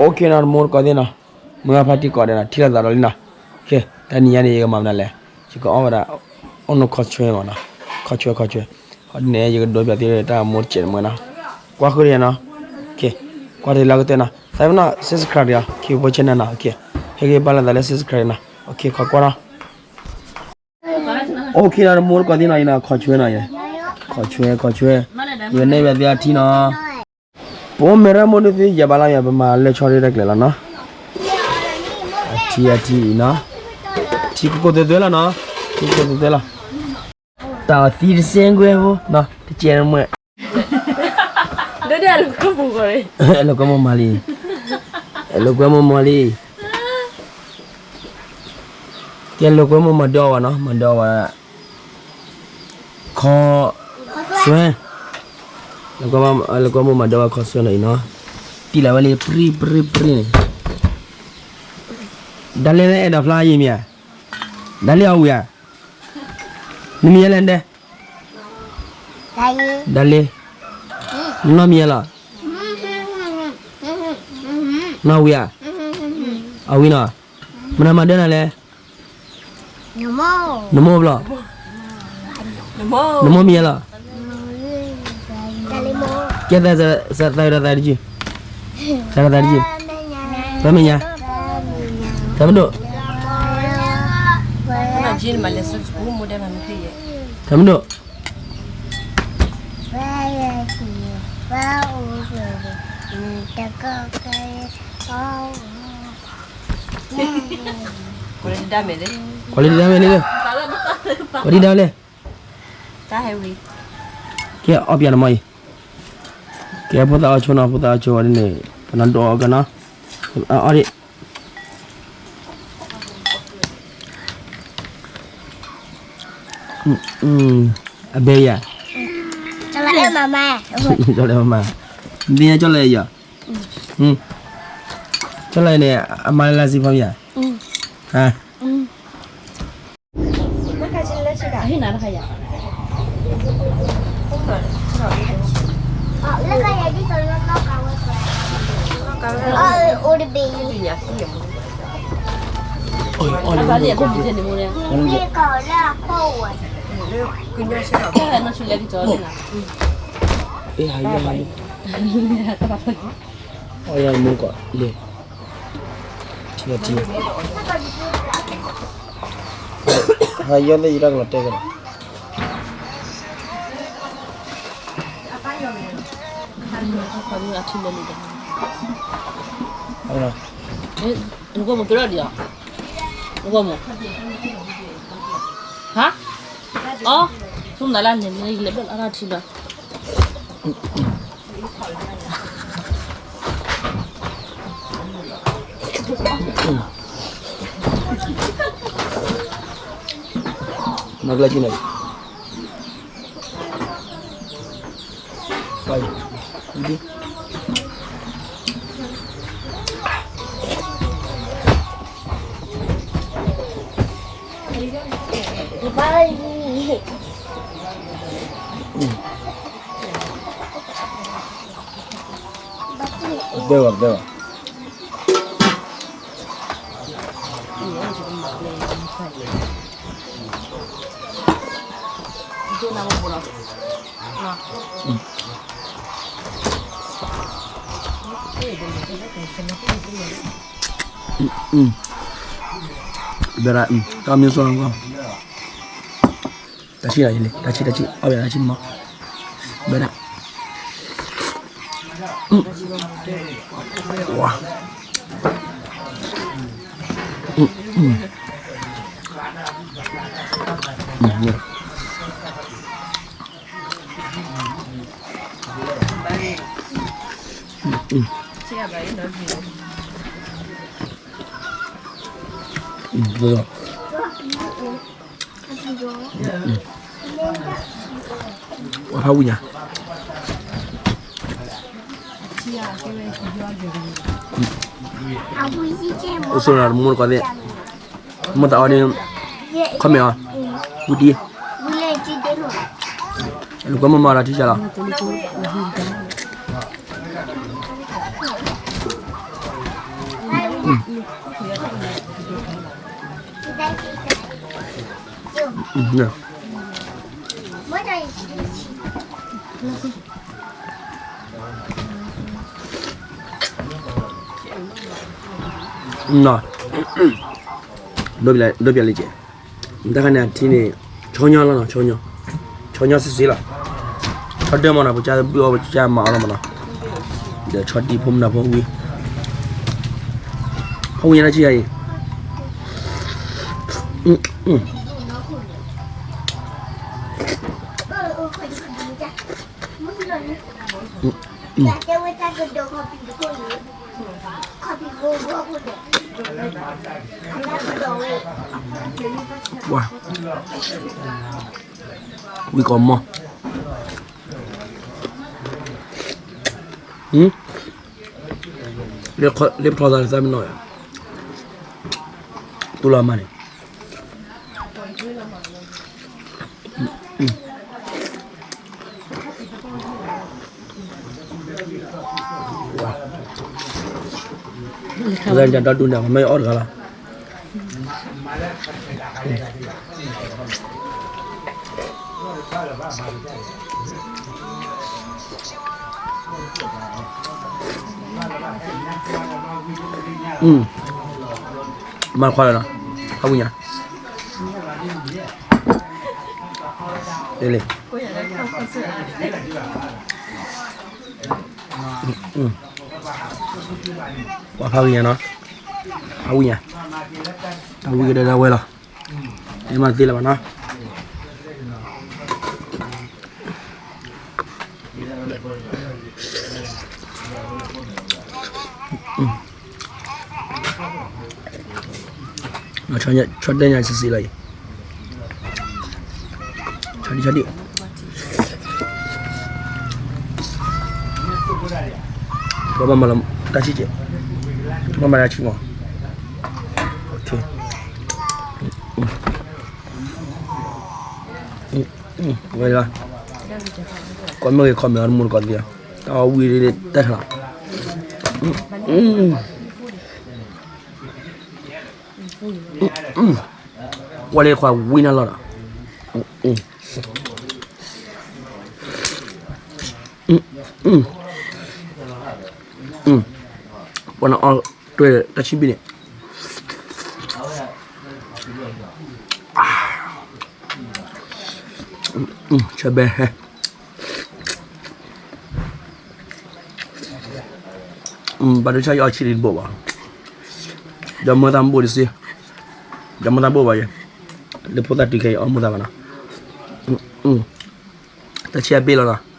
အိၣ်ခ့နီၤ တမူတကိးသ့ၣ်နီၤ, မုၢ်ဂၢ်ဖါတံၢ်ကိးဒီးနီၤ ထံၣ်လိာ်သးဒီးလံနီၤ. ခဲ တနံၤညါန့ၣ် ယကမၤမနုၤလဲၣ်, ယကအီၣ်ဝဲဒၣ် အိၣ်နီၢ်ခီဆွဲမးနီၤ, ခီဆွဲ ခီဆွဲ, ဟီဒ်န့ၣ် ယကဒိးပၠးသုတၢ်မူတစဲးတမံၤနီၤ, ကွၢ်ဃုာ်ဒီးယၤနီၤ. ခဲ ကွၢ်တ့ၢ်လၢကတၢၢ်နီၤ, သးပ့ၤနီၣ် subscribe ဒီး ခံဖိ channel နီၤ. ခဲ ဟဲက့ၤပာ်လီၤသးလၢ subscribe နီၤ. ခဲ ခီကွၢ်နီၤ. အိၣ်ခ့နီၤ တမူတကိးသ့ၣ်နီၤ ယနီၤ ခီဆွဲနီၤ, ခီဆွဲ ခီဆွဲ, ယကနဲၣ်ပၠးသုအထံနီၤ. ပအိၣ်မဲာ်ရၢမိၢ်ဒုးသု ယဘၣ်လီၤယၤ ပမၤလၢဆီဒၣ်တၢ်ကျဲၤလီၤနီၤ. အထံအထံအံၤနီၤ, ထံကကိၢ်သွဲသွဲလီၤနီၤ, ထံကကိၢ်သွဲသွဲလီၤ. တၢ်အီၤသံတစဲကွဲဖိနီၤ တကဲးမွဲၢ်, ဒိၣ်ဒိၣ်အလိာ်ကွဲမိၢ်မၤလံ, အလိာ်ကွဲမိၢ်မၤလံ, ကဲလိာ်ကွဲမိၢ်မၤဒိးဝဲနီၤ မၤဒိးဝဲ ခီဆွဲ, လိာ်ကွဲမိၢ်မၤဒိးဝဲခီဆွဲနီၤအံၤနီၤ, တံၢ်လီၤဝဲလံ ပြံပြံပြံန့ၣ်, ဒ်လဲၣ်အဲၣ်ဒိးဖျါယံၤမ့ၢ်ဧါ, ဒ်လဲၣ်အဝံၤဧါ, နမံၤယဲလဲၣ်ဒဲး, ဒ်လဲၣ်, နီၢ်မံၤယဲလီၤ, နီၢ်ဝံၤဧါ, အဝံၤနီၤ, မနုၤမၤဒၢနၤလဲၣ် နမိၢ်ဘျီ, နမိၢ်မံၤယဲလီၤ, ကဲသးဒီးသးတယုၢ်, သးဒီးသးတယုၢ်, သးမဲာ်ညါ, သးမဒိၣ်, သးမဒိၣ် ကွၢ်လံဒၣ်မဲာ်လံ, ကွၢ်လံဒၣ်လဲၣ်, ကဲအီၣ်ပၠးနမီၢ်အံၤ, ကဲဖိသၣ်အီၣ်ဆိနီၤ ဖိသၣ်အီၣ်ဆိဝဲဒ်န့ၣ် ပနၢ်ဒိးအီၣ်ကနီၤ, အီၣ်ဒံး အဘဲယၤ, ကၠီလဲၣ်မမါ, ဒ်ညါကၠီလဲၣ်ယၤ, ကၠီလဲၣ်န့ၣ် အမါလၢလၢစံဖီမယၤ, ဟါ အီၣ်ယၤမူကီးလဲၣ်, ထံထံ, ဟါယီၢ်သ့ၣ်ယတၢ်ကလီၤတဲာ်ကဒီး, နကမိၣ်ကရၢၢ်ဒံးအီၤ, နကမိၣ်, ဟါ, အီ, ဆိကမိၣ်သးလၢန့ၣ် လဲၤဘၣ်လၢအရၢ်ထံလီၤ. မၤကလၢကံန့ၣ်, ဘဲဝဲ ဘဲဝဲ, ဘဲဒၣ်, တၢ်မ့ၢ်စီၢ်ကီး တၢ်ဆံၣ်လီၤယလံ တၢ်ဆံၣ် တၢ်ဆံၣ် အီၣ်ယၤတၢ်ဆံၣ်မး, ဘဲဒၣ်, ဝါ, ဝါဖးဝံၣ်ညါ, အိၣ်ဆိးနၤတမူတကိးသ့ၣ်, မ့ၢ်သးအီၤဒ်, ခီမ့ၢ်အီၤ, ဝံၣ်ဒံ, လိာ်ကွဲမိၢ်မၤဒီးထံဆးလီၤ. ဒိၣ်ပျဲလၢကဲ, တၢ်ခါန့ၣ်အထံန့ၣ်, ဆီညီလီၤနီၤ, ဆီညီ, ဆီညီစ့စ့လီၤ, ဆီဒၢမးနီၤ, ပကစၢ်ဘုၣ်အီၣ်ပကစၢ်မၤအီၣ်လီၤမးနီၤ, ဒီးဆီဒံဖိမနၤဖိဝံၤ, ဖိဝံၤညါတၢ်ဆံၣ်ယၤအံၤ, ဝံၤကီးမီၢ်, လၢပထီသးလၢသးမ့ၢ်နီၢ်ယၤ, တူၢ်လီၤမးန့ၣ် ဒီဒူၣ်န့ၣ် မ့ၢ်အီၣ်တဂၤလီၤ. မၤခွါလၢၤနီၤ, ဟးဝံၣ်ညါ, လ့လ့, ပှၤဖးဝံၣ်ညါနီၤ, ဟးဝံၣ်ညါ, ဟးဝံၣ်ကဒီးဒၣ်ဝဲလီၤ, မ့ၢ်မၤသ့လၢၤဘၣ်နီၤ. ဆီတဲညါစ့စ့လီၤအံၤ, ဆီဒံၣ်ဆီဒံၣ်, ဘၣ်မၤလီၤတၢ်ဆံၣ်ကဲး, ဘၣ်မၤတၢ်ဆံၣ်မး, ဝဲလီၤ, ကီၢ်မ့ၢ်ဂ့ၤခီမ့ၢ်အီၤတမူတကိးသ့ၣ်, တၢ်အီၣ်ဝံၤတၢ်ထီၣ်လီၤ, ကွၢ်လၢခွါဝံၤနၤလီၤဒီး, ပှၤနအီၣ်တွဲတၢ်ဆံၣ်ဘံၣ်န့ၣ်, ဆၢဘဲဟဲ ဘၣ်ဒိဆၣ်ယအီၣ်ဆံးလံတဘိဘၣ်, ဒီးမ့ၢ်သးဘိၣ်တစ့, ဒီးမ့ၢ်သးဘိၣ်ဘၣ်ယဲ, လၢဖိသၣ်တုၤခဲအံၤအီၣ်မ့ၢ်သးဘၣ်နီၤ, တၢ်ဆံၣ်အဘ့ၣ်လီၤနီၤ.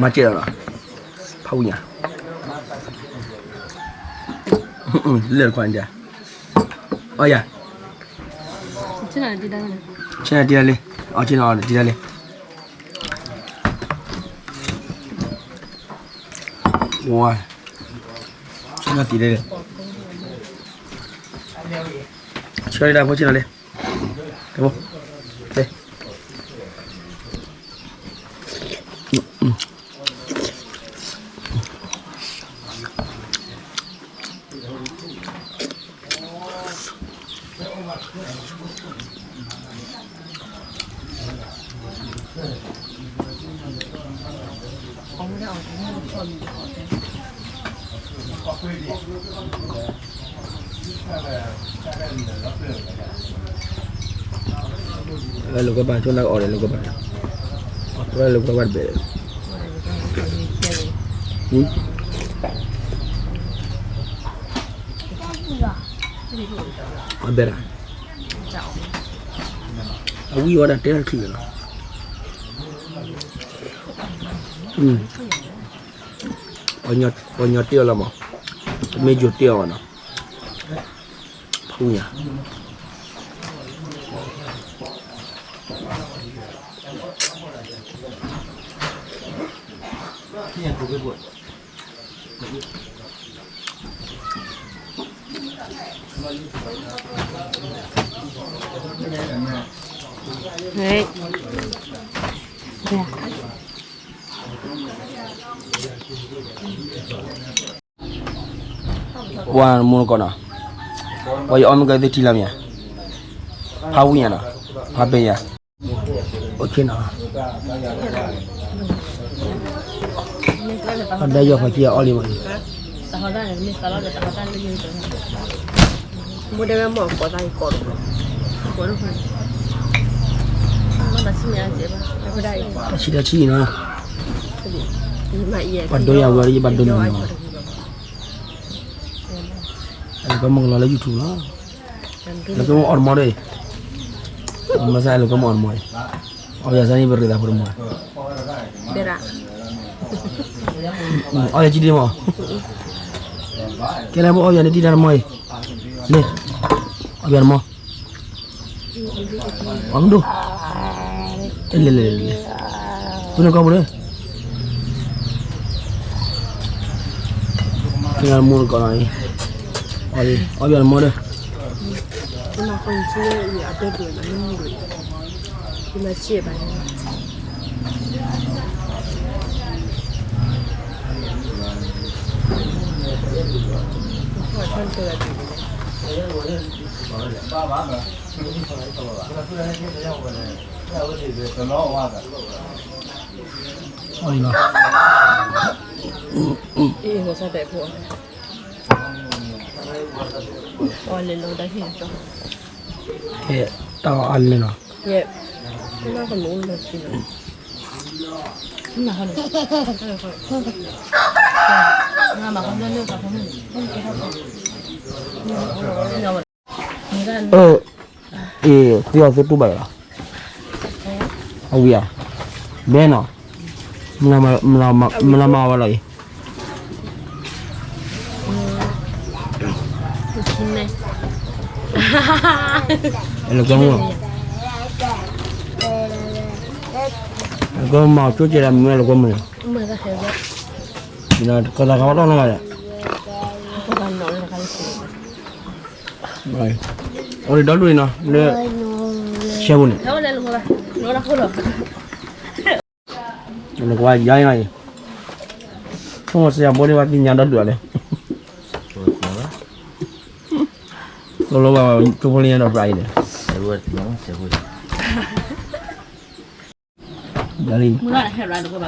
မၤစဲးလီၤ, ဖးဝံၣ်ညါ, လဲၣ်တခွါန့ၣ်, အီယၤ, ဆ့ၣ်နီၤတံၢ်တၢ်လံ, အီဆ့ၣ်နီၤတံၢ်တၢ်လံ, ဝါ, ဆ့ၣ်နီၤတံၢ်တၢ်လံ, ဆ့ၣ်နီၤတံၢ်တၢ်ဖိဆ့ၣ်နီၤလံ, တၢ်ဖိ, လံ လိာ်ကွဲပာ်ဆိနၢ်အီၣ်ဒီးလိာ်ကွဲပာ်, အီၣ်တရၢလိာ်ကွဲပာ်တဘ့ၣ်, အဘဲဒၣ်, အဝံၣ်ဝဲဒၣ်တဲတချုးလီၤ, ပှၤညီတ့ၢ်အီၤလီၤမး, တမ့ၢ်ယိၤတ့ၢ်အီၤဘၣ်နီၤ, ဖူညါ ပှၤမူနကီးနီၤ, ပှၤယအီၣ်မ့ၢ်ကသ့ထံလီၤမ့ၢ်ဧါ, ဖးဝံၣ်ညါနီၤ, ဖးပဲယါ, အိၣ်ဆ့နီၤ, အဒါယီၤဖးကံအီၣ်လံမး, တၢ်ဆံးတၢ်ဆံးနီၤ, ပှၤဒိယၤဝဲဒၣ်ယဘၣ်ဒိန့ၣ်နီၤ, အလၢကမီၤကလီၤလၢ YouTube လီၤ, လၢကမီၤအီၣ်တမီၤဒီး, မၤစၢ်လၢကမီၤအီၣ်တမီၤအံၤ, အီၣ်ယၤစၢ်န့ၣ်ပရ့သးဖိတမီၤ, အီၣ်ယၤကံဒ့မီၤ, ကဲလၢပအီၣ်ယၤန့ၣ်တံၢ်တၢ်တမီၤအံၤ, န့ၣ်, အီၣ်ယၤတမီၤ အမဒိ, လဲၤလဲၤလဲၤလဲၤ, ပနကီၢ်ပူၤဒီး, ကမူနကီးနီၤအံၤ, အီၣ်ယၤတမီၤဒီး, အီၣ်လီၤ, တၢ်အီၣ်အါလဲၣ်နီၤ, အ့ သ့အီၤသ့တူၢ်ဘၣ်လီၤ, အဝံၤဧါ, ဘဲနီၤ, မလၤမၤဝဲလီၤအံၤ, လၢကမူ, လၢကမူ ကၠိကဲဒၣ်မ့ၢ်လၢကမူန့ၣ်, ကသးခးဝဲတီၢ်နီၢ်ဂၤဒီး, အိၣ်ဒီးဒီဒူၣ်အံၤနီၤ လၢ ဆဲပူၤန့ၣ်, နကွၢ်ယါအံၤနီၤအံၤ, ဆိကမိၣ်စယၤဘိန့ၣ်ဘၣ်သ့ၣ်ညါဒီဒူၣ်အီၤလဲၣ်, သိၣ်လိဘၣ် ကၠိဖိလၢညါဒီးပြးအံၤန့ၣ်, ယါလံ, ဟဲလီၤ, ကီၢ်ယါလံ, ထံ, ဝဲ, လ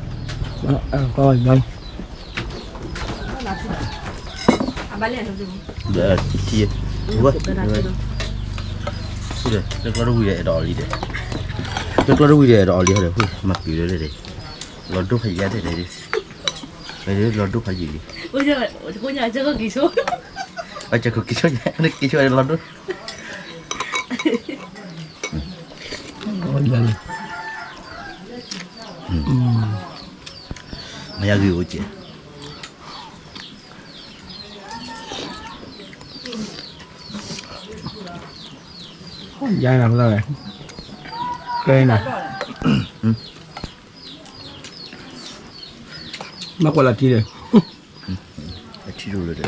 ၢကျီတဝံၤဒီးအဲၣ်ဒိးအီၤလံဒီး, လၢကျီတဝံၤဒီးအဲၣ်ဒိးအီၤလံဒီး မၤပျံၤလၢလဲၣ်, လီၤဒိၣ်ဖးယံၤယါတဲန့ၣ်, လီၤဒိၣ်ဖးယံၤလံ, က့ၤဆိ, က့ၤဆိ, က့ၤဆိလီၤဒိၣ် မၤယါဂ့ၤအိၣ်ကဲ, ယါနၤ, ကဲနၤ, မ့ၢ်ကွၢ်လၢထံဒီး, အထံဒိၣ်လၢဒီး,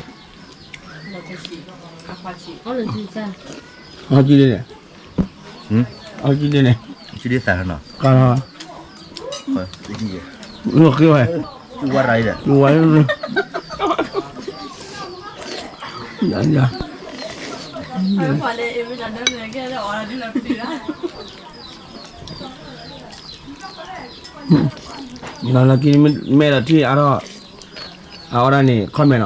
အီၣ်ကံဒ်န့ၣ်, အီၣ်ကံဒ်န့ၣ်, ကါလီၤ, ဃ့ဝဲ, ဝဲ, ယါ, လီၤလီၤက့ၤ မ့ၢ်အဲၣ်ဒိးထံၣ်အါထီၣ်, အအီၣ်ဒၣ်န့ၣ် comment နီၤ,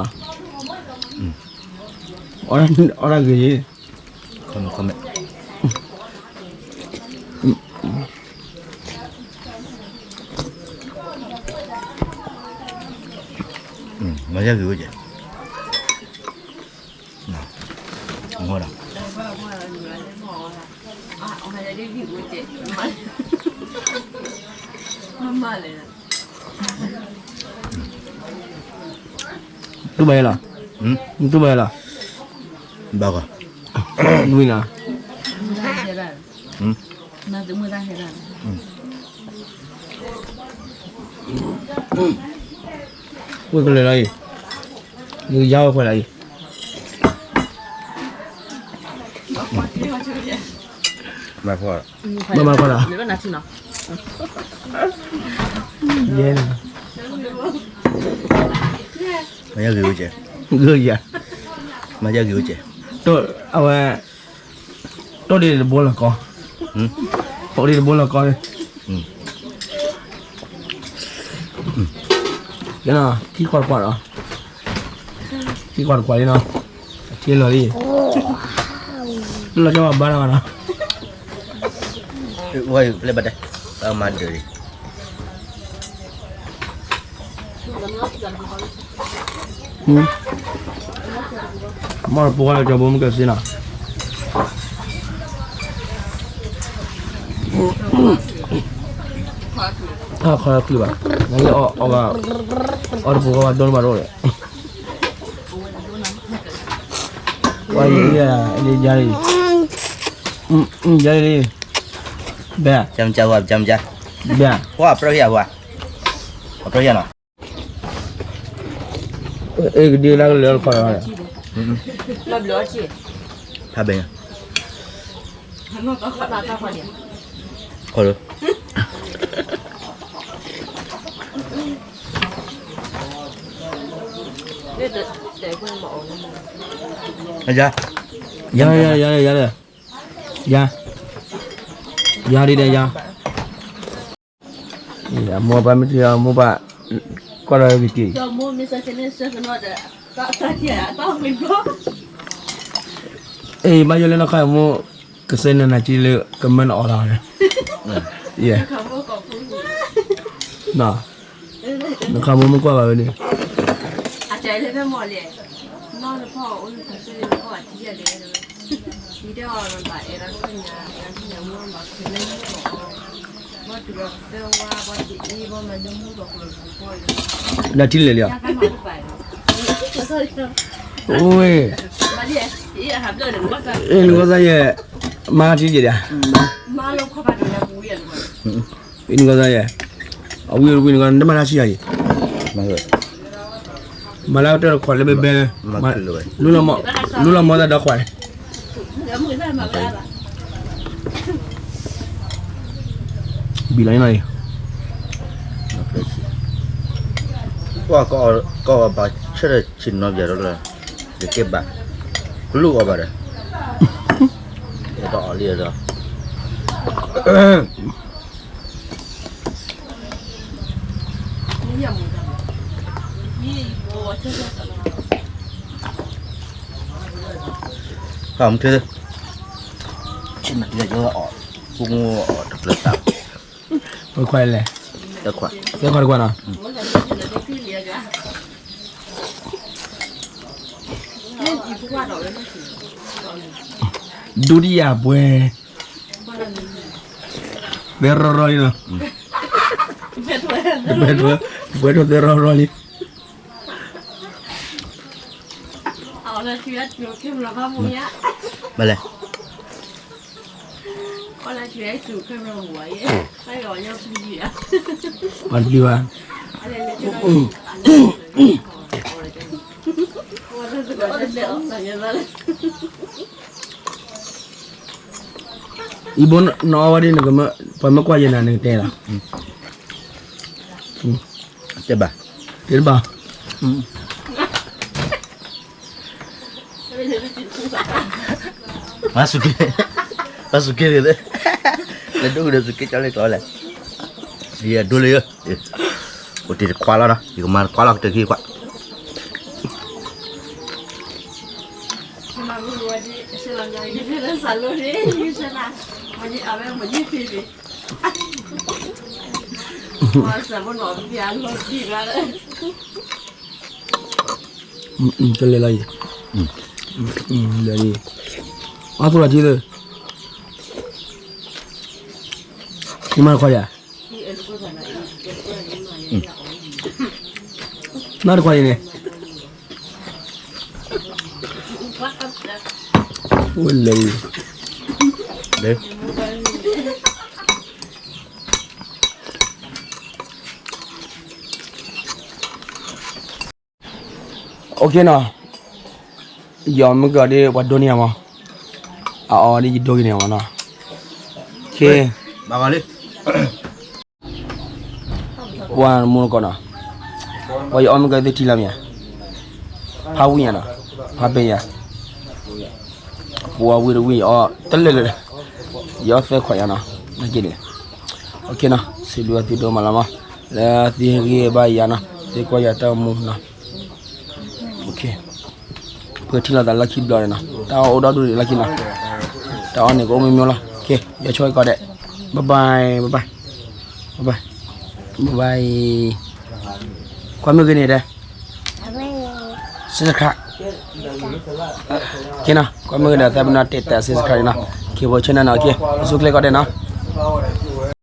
အီၣ်ဒၣ်ဂ့ၤ, မၤယါဂ့ၤအိၣ်ကဲ, မၤဒီး, မၤယါဂ့ၤအိၣ်ကဲ, တူၢ်ဘၣ်ယဲလီၤ, တူၢ်ဘၣ်ယဲလီၤ, ဘၣ်ဂီၤ, ဝံၤနီၤ, ဝံၤကလဲၤလီၤအံၤ, နကယါဝဲခွဲးလီၤအံၤ, မၤဖီၣ်, မၤဖီၣ်လီၤ, ယဲန့ၣ်, မၤယါဂ့ၤဝဲကဲ, ဂ့ၤယၤ, မၤယါဂ့ၤဝဲကဲ, အဝဲ တိၢ်ဒံးတဘိလီၤကီ, တိၢ်ဒံးတဘိလီၤကီ, ယဲနီၤ ခံခွါတခွါဒီး, ခံခွါတခွါလံနီၤ, အထံလီၤလံ, လၢလီၤကၠီဘၣ်ဘါတၢ်ဘၣ်နီၤ, ဝဲပျဲၢ်ဘၣ်တဲ, မၤဒၢးလံ မ့ၢ်တပှဲၤလၢကၠီဘိမ့ၢ်ကစ့နီၤ, တၢ်ခီလၢချုးဘၣ်, နအီၣ်ဘၣ်, အီၣ်တပူၤဃီဘၣ်ဒိၣ်န့ၢ်ဘၣ်ဒိၣ်ဒီး, ဝဲယဲ, ယၤလံ, ယၤလံ, ဘဲ, ဘဲ, ပှၤပြၢဟံၣ်အပှၤ, ပှၤပြၢဟံၣ်နီၤ. အဲကဒုးလၢကလၢတခီလီၤ, ဖးဘဲ, ခီလၢ, ယၤ, ယၤ, ယၤ, ယၤ, ယၤ, ယၤ, ယၤဒ်ဒဲးယၤ. အမိၢ်ပၢ်မ့ၢ်ထံၣ်အမိၢ်ပၢ်, ကွၢ်ဒီးက့ၤ, အ့ ဘၣ်ယိၣ်လၢနီၢ်ခါအမိၢ်, ကစဲနနၤကံလၢကမၢနအီၣ်တၢ်န့ၣ်, ယဲ, နီၢ်ခါမိၢ်မ့ၢ်ကွၢ်ဘၣ်ဝဲန့ၣ်, ဒီးထံၣ်လဲၣ်လံဧါ, အိၣ်ဝဲ, အဲ လူၤကီၢ်သးယဲ, မၤထံၣ်ယဲဒၣ်, လူၤကီၢ်သးယဲ, အဝံၤဝံၤနကီၢ် နတမၤတၢ်ဆံးယၤအံၤ, မၤလၢတၢ်တခွးလၢဘဲဘဲလၢ, လူလီၤမီသးဒီခွးန့ၣ်, ဘံၣ်လီၤနီၤအံၤ, ကီၢ်ဘၣ်ဆၢထၢၣ်ဆံးနီၤယၤဒီးလၢ, ယကဲဘၣ်, ကလူၢ်အီၣ်ဘၣ်ဒီး, ယတအီၣ်လံဒီး မ့ၢ်ခွါလဲၣ်, သဲခွါတကွၢ်နီၤ, ဒုတိယပွဲ, သဲရီရီလံနီၤ, ပွဲထွဲသဲရီရီလံ, ဘၣ်လဲၣ် ပှၤတပျံၤဘၣ်, အံၤဘိနအီၣ်ဝဲဒ်န့ၣ် ပှၤမ့ၢ်ကွၢ်ယဲနၤ နကတဲလီၤ, တဲဘၣ်, တဲတဘၣ်, ပှၤစူးက့ၤ, ပှၤစူးက့ၤန့ၣ်, နဒိၣ်ဒီးစူးက့ၤကၠီလၢကျီလဲၣ်, ယဒိၣ်လၢယ, အိၣ်တ့ၢ်တခွးလီၤဒီး ယကမၤတခွးလီၤ ကတၢၢ်ခံခွး ကလဲၤလီၤအံၤ, လဲၤလံ, အါသူၣ်လီၤထံသၢ, ထံမၤတခွါယၤ, နီတခွါအံၤန့ၣ်, ဝဲလဲၤ, လဲၤ. အိၣ်ခ့နီၤ, ယီၤမုၢ်ကီၤဒ်ပှၤဒိန့ၢ်ယၤမး, အအီၤဒ်ယဒိက့ၤန့ၢ်မးနီၤ, ခ့, ပှၤမူနကီးနီၤ, ပှၤယအီၣ်မုၢ်ကီၤသ့ၣ်ထံလီၤမ့ၢ်ဧါ, ဖးဝံၣ်ယၤနီၤ, ဖးပဲယၤ, ပှၤဝံၣ်တဝံၣ်ယအီၣ်တလၢာ်လၢာ်, ယအီၣ်သၢခွးယၤနီၤ, နက့န့ၣ်, အိၣ်ခ့နီၤ, စံးဘျုးသုဒိၣ်မးလီၤမး, လၢသုဟ့ၣ်ဂံၢ်ဘါယၤနီၤ, သုကွၢ်ယၤတၢ်အိၣ်မူနီၤ. ပကထံၣ်လိာ်သးလၢခံဘျီန့ၣ်နီၤ, တၢ်အီၣ်အိၣ်ဒီဒူၣ်ဒံးလၢခံနီၤ, တၢ်အီၣ်န့ၣ်ကအိၣ်မ့ၢ်မ့ၢ်လီၤ. က့ၤ ယဆိကီးဒဲး, bye bye, bye bye, bye bye, bye bye, ကွၢ်မ့ၢ်ဂ့ၤန့ၣ်ဒဲး, subscribe, က့ၤနီၤ, ကွၢ်မ့ၢ်ဂ့ၤဒီး သးပ့ၤနီၣ် တ့ၢ်တၢ် subscribe န့ၣ်နီၤ, က့ၤဖိ channel နီၤ, က့ၤ ပဆူကျဲကီးဒဲးနီၤ.